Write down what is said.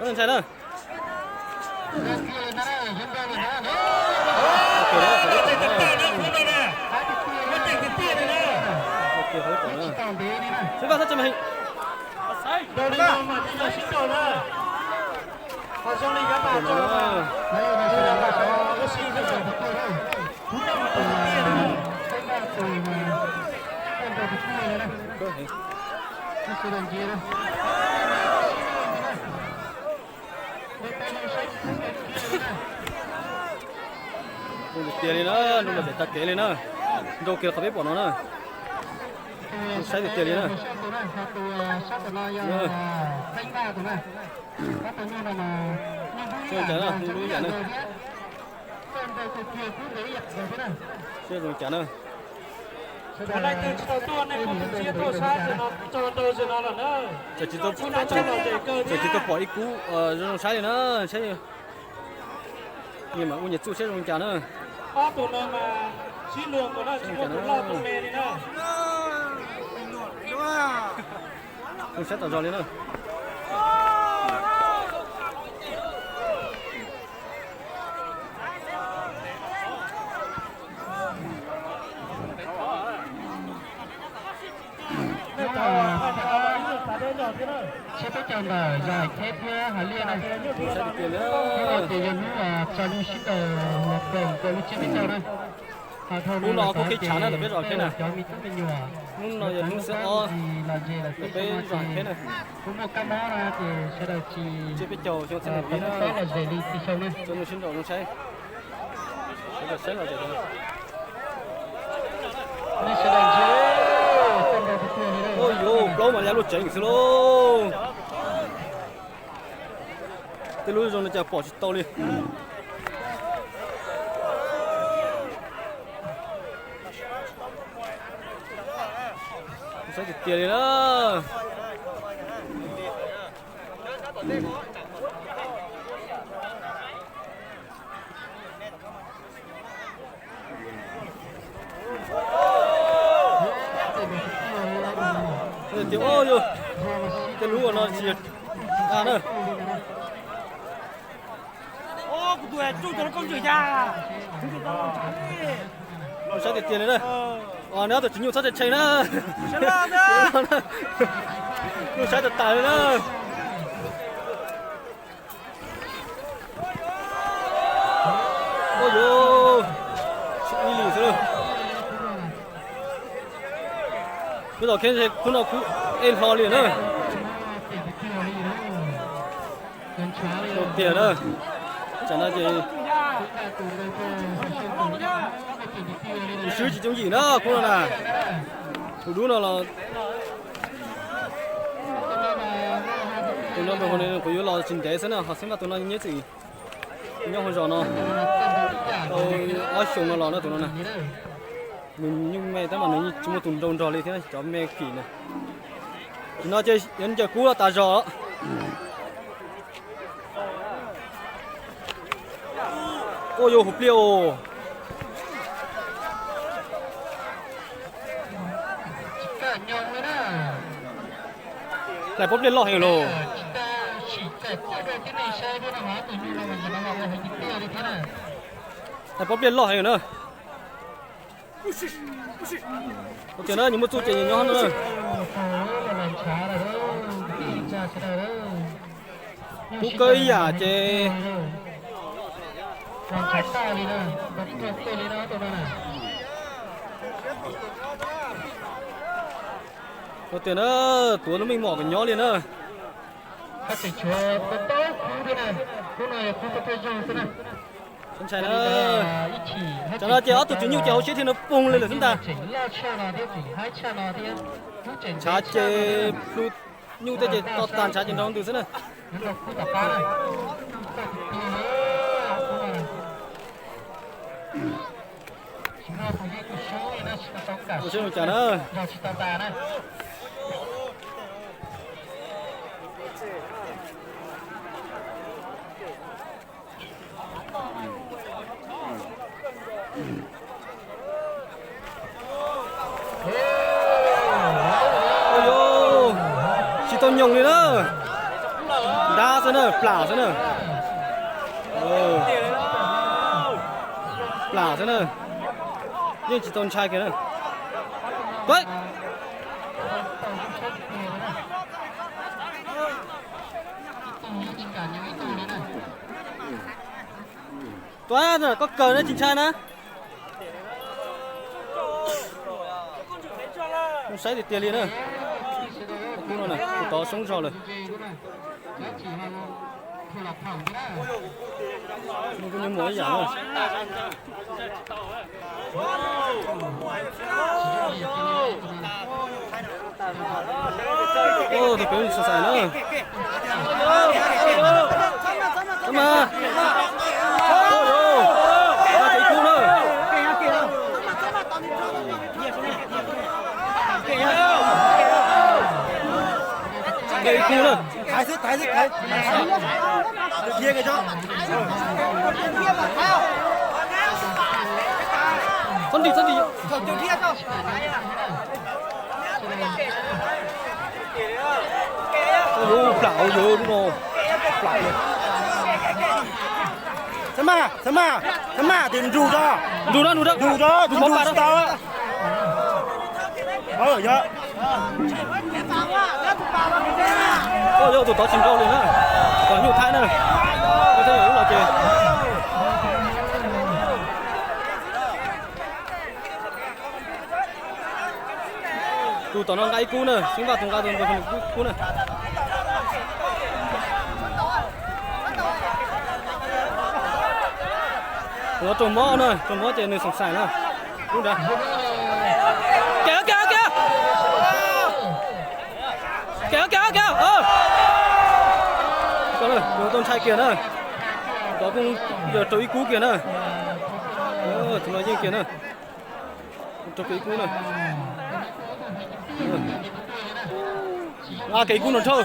Ntshai na. Xib Vaj sab tsev mas heev. Zoo tiag tiag li na, nroo lawm pem tag kev li na. Nroo kiag qhov peb pom no na. Zoo saib tiag tiag li na. Zoo cas na, zoo lub yam na. Seb zoo cas na. Txawm tsis tau pom ib kub zoo zoo saib li na, saib. Nyias mam ua nyias txuj saib zoo cas na. Zoo saib tas zog li na. Tsheb peb caug ntawm zos Hais Kheb thiab Hais Liaj na, ces yog hnub tso nyuj sib ntaus los koom rau lub tsheb peb caug na. Hnub no kuj qhib tshav na, ntawm peb zos Kheb na. Cov me tub me nyuam, hnub no yog hnub xiab ob los ze lawm peb zos Kheb na. Kuj muaj kab mob na ces sawv daws tsis tsheb peb caug xyoo txhiab nees vib na, los ze li tsis xyoo na. Cov neeg sib nraus zoo saib. Sawv daws saib los ze. Ua yuav plaub mas ya luaj tsev xwb lauj. Tej lub zoo no cas pom tsis tau li. Saib tiag tiag li na. Tias, o, yog tej lub no tsis yog dag na. Saib tiag tiag li na. Neb ob tug tsis nyuj txhob tshee tshee na. Nyuj saib tas tas li na. Ua yuav ib li xwb. Peb tom Kheb hnub no kuj ej hlo li na. Tiag na. Tsam no ces swb tsis coob yim na khub no na. Tus dub no los tus no kuv yuav los tsis ntev xwb na, ho xwb mas tus no nyob txwm nyob hauv zos no tau ob xyoos no los na tus no na. Nws nyuj me tab mas nws tsis muaj tus nrau nrog li thiab cov me kim na. Nim no ces yuav ncaws kub los tas zog. Ua yuav huv pliaj os. Hlais pob pliaj loj heev los. Hlais pob pliaj loj heev na. Tias na, nws muaj txuj ces nws nyob no na. Kub kawg ib yam ces ua tias na, tuav lub meej mom kom nyob li na. Ntshai na. Tam no ces ob tug tswv nyuj ces hauv siab thiaj no poog li lawm xwb ntag. Ntshav ces plhu nyuj tej ces to tag ntshav ces nrog ntws xwb na. Ua siab zoo cas na. Tsis tau nyoos li na. Ntab xwb na, plam xwb na. Plam xwb na. Yeej tsis tau ntshai kiag na. Tuav, tuav, koj kawg na tsis ntshai na. Saib tiag tiag li na. Kub no na, kuv tov soob zog lawm. Nws kuj nyob muaj ib yam na. Tus pem xav xaim na. Txhob mas. Nqa kev kub na. Nqa ib kub na. Txhob ntim, txhob ntim. Plam hauv yawg lub no. Plam. Txhob mas, txhob mas, txhob mas, tus nrug tso. Nrug na, nrug na. Nrug tso, tus nrug tso. Yog tus tod tsis nrau li na. Kom nyuj thaib na. Koj thiaj yog lub los ces. Tus tom no nqa ib kub na, Xeeb Vaj tus nqa tus kub na. Tus no raug mob na, raug mob ces nws xav xaim na. Lub nrad. Kev, kev, kev. Kev, kev, kev. Tus tau ntshai kiag na. Tus kuj yog raug ib kub kiag na. Tus no yeej kiag na. Raug kiag ib kub na. Nqa kiag ib kub no dhau.